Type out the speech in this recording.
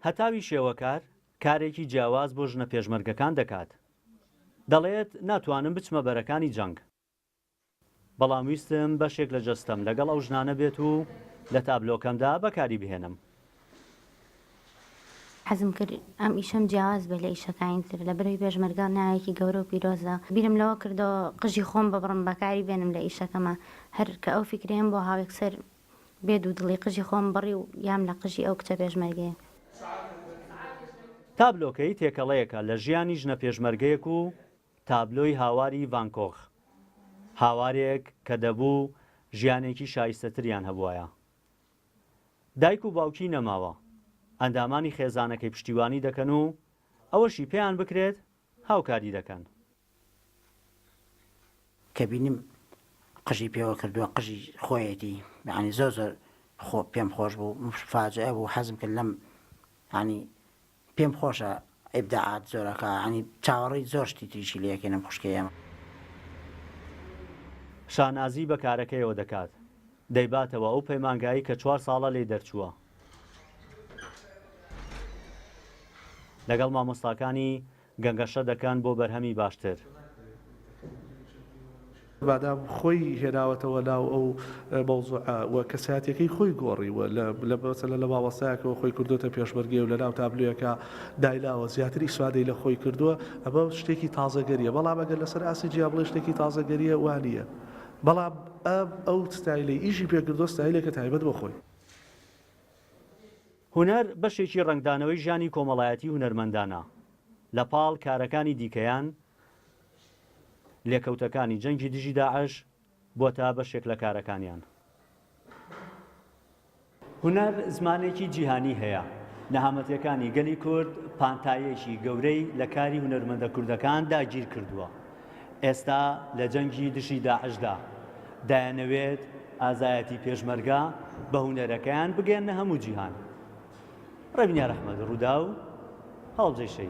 هەتاوی شێوەکار کارێکی جیاواز بۆ ژنە پێشمەرگەکان دەکات. دەڵێت ناتوانم بچمە بەرەکانی جەنگ. بەڵام ویستم بەشێک لە جەستەم لەگەڵ ئەو ژنانە بێت و لە تابلۆکەمدا بەکاری بهێنم. حەزم کرد ئەم ئیشەم جیاواز بێت لە ئیشەکانی تر، لەبەرئەوەی پێشمەرگە ناوێکی گەورە و پیرۆزە، بیرم لەوە کردەوە قژی خۆم ببڕم بەکاری بێنم لە ئیشەکەما، هەر کە ئەو فیکرەیەم بۆ هاو یەکسەر بێ دوودڵی قژی خۆم بڕی و یام لە قژی ئەو کچە پێشمەرگەیە. تابلۆکەی تێکەڵەیەکە لە ژیانی ژنە پێشمەرگەیەک و تابلۆی هاواری ڤان کۆخ، هاوارێک کە دەبوو ژیانێکی شایستەتریان هەبوایە. دایک و باوکی نەماوە، ئەندامانی خێزانەکەی پشتیوانی دەکەن و ئەوەشی پێیان بکرێت هاوکاری دەکەن. کە بینیم قژی پێوە کردووە قژی خۆیەتی یانی زۆر زۆر خۆ پێم خۆش بوو مفاجئە بوو حەزم کرد لەم یانی پێم خۆشە ئیبداعات زۆرەکا یانی چاوەڕێی زۆر شتی تریشی لێ ئەکەین ئەم خوشکەی ئێمە. شانازی بە کارەکەیەوە دەکات، دەیباتەوە ئەو پەیمانگایەی کە چوار ساڵە لێی دەرچووە. لەگەڵ مامۆستاکانی گەنگەشە دەکەن بۆ بەرهەمی باشتر. مادام خۆی هێناوەتەوە ناو ئەو مەوزوعە و کەسایەتیەکەی خۆی گۆڕیوە لە لە مەسەلەن لە مامۆستایەکەوە خۆی کردۆتە پێشمەرگەیە و لە ناو تابلۆیەکا دایناوە زیاتر ئیسفادەی لە خۆی کردووە ئەمە شتێکی تازەگەریە بەڵام ئەگەر لەسەر ئاستی جیا بڵێ شتێکی تازەگەریە وا نییە بەڵام ئەم ئەو ستایلەی ئیشی پێ کردووە ستایلێکە تایبەت بە خۆی. هونەر بەشێکی ڕەنگدانەوەی ژیانی کۆمەڵایەتی هونەرمەندانە، لە پاڵ کارەکانی دیکەیان، لێکەوتەکانی جەنگی دژی داعش بۆتە بەشێک لە کارەکانیان. هونەر زمانێکی جیهانی هەیە، نەهامەتیەکانی گەلی کورد پانتاییەکی گەورەی لە کاری هونەرمەندە کوردەکان داگیرکردووە، ئێستا لە جەنگی دژی داعشدا دایانەوێت ئازایەتی پێشمەرگە بە هونەرەکەیان بگەیەننە هەموو جیهان. ڕێبنیار ئەحمەد، ڕووداو، هەڵەبجەی شەهید.